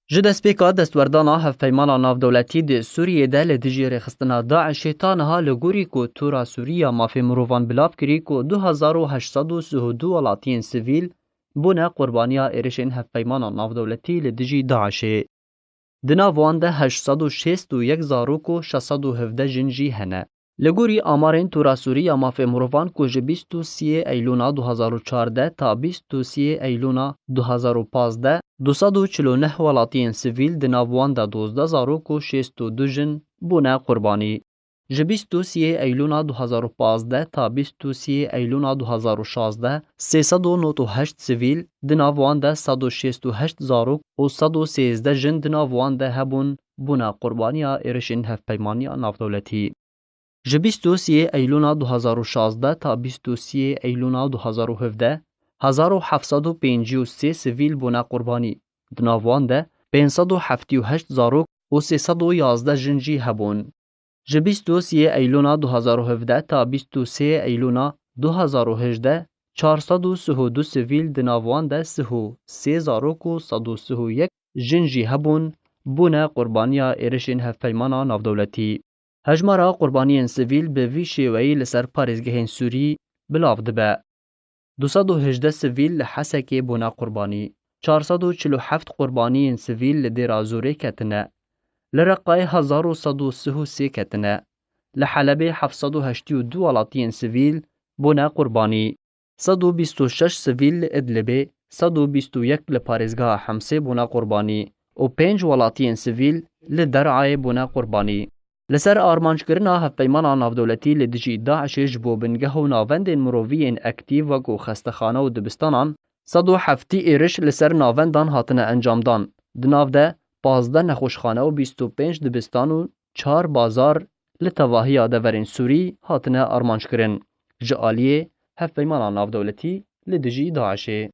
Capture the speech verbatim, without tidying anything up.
Ji destpêka destwerdana hevpeymana navdewletî di Sûriyê de li dijî rêxistina DAIŞê ta niha li gorî ku Tora Sûrî ya Mafê Mirovan bilav kirî ku du hezar û heşt sed û sih û du welatiyên sivîl bûne qurbaniya êrişên hevpeymana navdewletî li dijî DAIŞê. Di nav wan de heşt sed û şêst û yek zarok û şeş sed û hevdeh jin jî hene. Li gorî amarên Tora Sûrî ya Mafê Mirovan ku ji bîst û siyê Eylûna du hezar û çardeh ta bîst û siyê Eylûna du hezar û pazdeh, du sed û çil û neh welatiyên sivîl, di nav wan de dozdeh zarok û şêst û du jin bûne qurbanî. Ji bîst û siyê Eylûna du hezar û pazdeh ta bîst û siyê Eylûna du hezar û şazdeh, sê sed û nod û heşt sivîl, di nav wan de sed û şêst û heşt zarok û sed û sêzdeh jin di nav wan de hebûn, bûne qurbaniya êrişên hevpeymaniya navdewletî. Ji bîst û siyê Eylûna du hezar û şazdeh ta bîst û siyê Eylûna du hezar û hevdeh, hezar û heft sed û pêncî û sê sivîl bûne qurbanî. Di nav wan de pênc sed û heftî û heşt zarok û sê sed û yazdeh jin jî hebûn. Ji bîst û siyê Eylûna du hezar û hevdeh ta bîst û sê Eylûna du hezar û hejdeh, çar sed û sih û du sivîl, di nav wan de sih û sê zarok û sed û sih û yek jin jî hebûn, bûne qurbaniya êrişên hevpeymana navdewletî. Hejmara qurbaniyên sivîl bi vî şêweyî li ser parêzgehên Sûrî bilav dibe. Du sed û hejdeh sivîl li Hesekê bûne qurbanî. Çar sed û çil û heft qurbaniyên sivîl li Dêra Zorê ketine. Li Reqayê hezar û sed û sih û sê ketine. Li Helebê heft sed û heştî û du welatiyên sivîl bûne qurbanî. Sed û bîst û şeş sivîl li Idlibê, sed û bîst û yek li parêzgeha Hemsê bûne qurbanî û pênc welatiyên sivîl li Derayê bûne qurbanî. Li ser armanckirina hevpeymana navdewletî li dijî DAIŞê ji bo bingeh û navendên mirovî yên aktîf wekû xestexane û dibistanan, sed û heftî êriş li ser navendan hatine encamdan. Di nav de pazdeh nexweşxane û bîst û pênc dibistan û çar bazar li tevahiya deverên Sûrî hatine armanckirin ji aliyê hevpeymana navdewletî li dijî DAIŞê.